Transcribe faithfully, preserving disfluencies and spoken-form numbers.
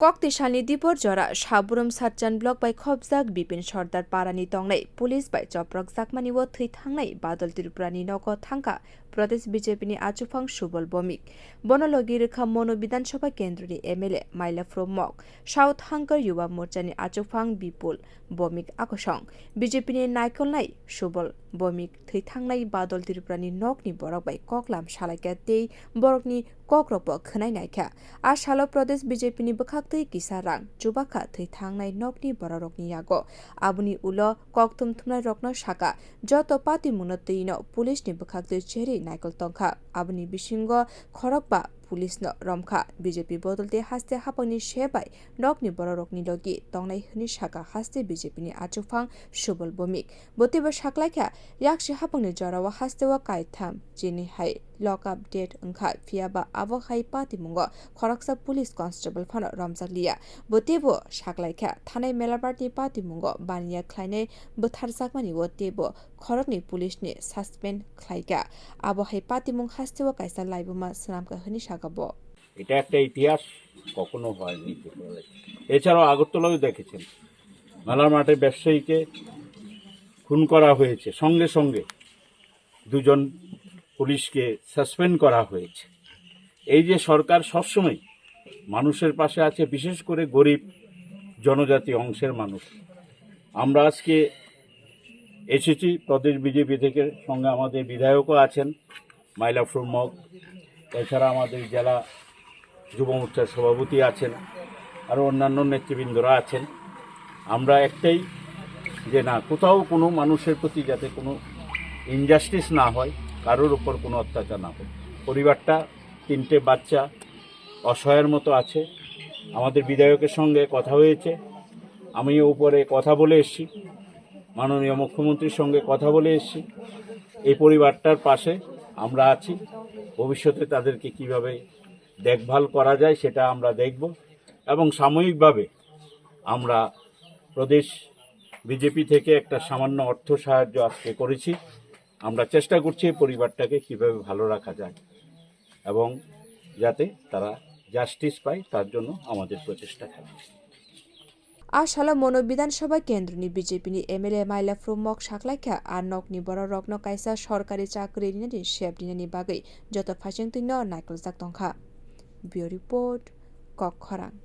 Koktisalni dibor jora Saburum Satchan block bai khopjak Bipin Sardar parani tongnai police bai choprokjakmani o thwi thangnai Badal Tripurani nogo thangkha Pradesh B J P ni achukphang Subal Bomik. Bono logi rwkha Mono Bidhan Sabha kendroni M L A Mailaphurom Mok, South Hangkar Yuva Morchani achukphang Bipul Bomik akosong. B J P ni naikolnai Subal Bomik thwi thangnai Badal Tripurani nokni borok bai koklam salaikha tei borokni kokrokbo khwnai naikha. A salo Pradesh B J P ni bwkhaktwi kisa rang chubakha thwi thangnai nokni bororokni yago. Aboni ulo kokthum thumnairokno sakha, joto patimungno twino police ni bwkhaktwi cherwi naikol tongkha. Aboni bisingo khorokba police no romkha. B J P bodolti haste haphangni se bai nokni bororokni logi tongnai hwnwi sakha haste B J P ni achukphang Subal Bomik. Bo teibo saklaikha, yaksi haphangni jorao hasteo kaitham chini hai lock up death wngkha, phiyaba abo hai patimungo khoroksa police constable phano romjakliya. Bo teibo saklaikha, thanai Melabarni patimungo baniya khlainai bwtharjakmani o teibo khoroknwi police ni suspend khlaikha. Abo hai patimung hasteo kaisa laibuma swnamkha hwnwi sakha bo. এটা একটা ইতিহাস, কখনো হয়নি ত্রিপুরায়। এছাড়াও আগরতলাও দেখেছেন, মেলার মাঠে ব্যবসায়ীকে খুন করা হয়েছে, সঙ্গে সঙ্গে দুজন পুলিশকে সাসপেন্ড করা হয়েছে। এই যে সরকার সবসময় মানুষের পাশে আছে, বিশেষ করে গরিব জনজাতি অংশের মানুষ। আমরা আজকে এসেছি প্রদেশ বিজেপি থেকে, সঙ্গে আমাদের বিধায়কও আছেন, মাইলাফুর মগ, এছাড়া আমাদের জেলা যুব মোর্চার সভাপতি আছেন, আরও অন্যান্য নেতৃবৃন্দরা আছেন। আমরা একটাই, যে না, কোথাও কোনো মানুষের প্রতি যাতে কোনো ইনজাস্টিস না হয়, কারোর উপর কোনো অত্যাচার না হয়। পরিবারটা তিনটে বাচ্চা অসহায়ের মতো আছে। আমাদের বিধায়কের সঙ্গে কথা হয়েছে, আমি উপরে কথা বলে এসেছি, মাননীয় মুখ্যমন্ত্রীর সঙ্গে কথা বলে এসেছি। এই পরিবারটার পাশে আমরা আছি। ভবিষ্যতে তাদেরকে কিভাবে দেখভাল করা যায় সেটা আমরা দেখব এবং সাময়িকভাবে আমরা প্রদেশ বিজেপি থেকে একটা সামান্য অর্থ সাহায্য আজকে করেছি। আমরা চেষ্টা করছি এই পরিবারটাকে কিভাবে ভালো রাখা যায় এবং যাতে তারা জাস্টিস পায়, তার জন্য আমাদের প্রচেষ্টা থাকবে। A salo Mono Bidhan Sabha kendroni B J P ni M L A Mailaphurom Mok saklaikha, a nokni bororokno kaisa sorkari chakri rinani sep rinani bagwi joto phaisingtwino naikoljak tongkha. Bureau Report, Kokkhorang.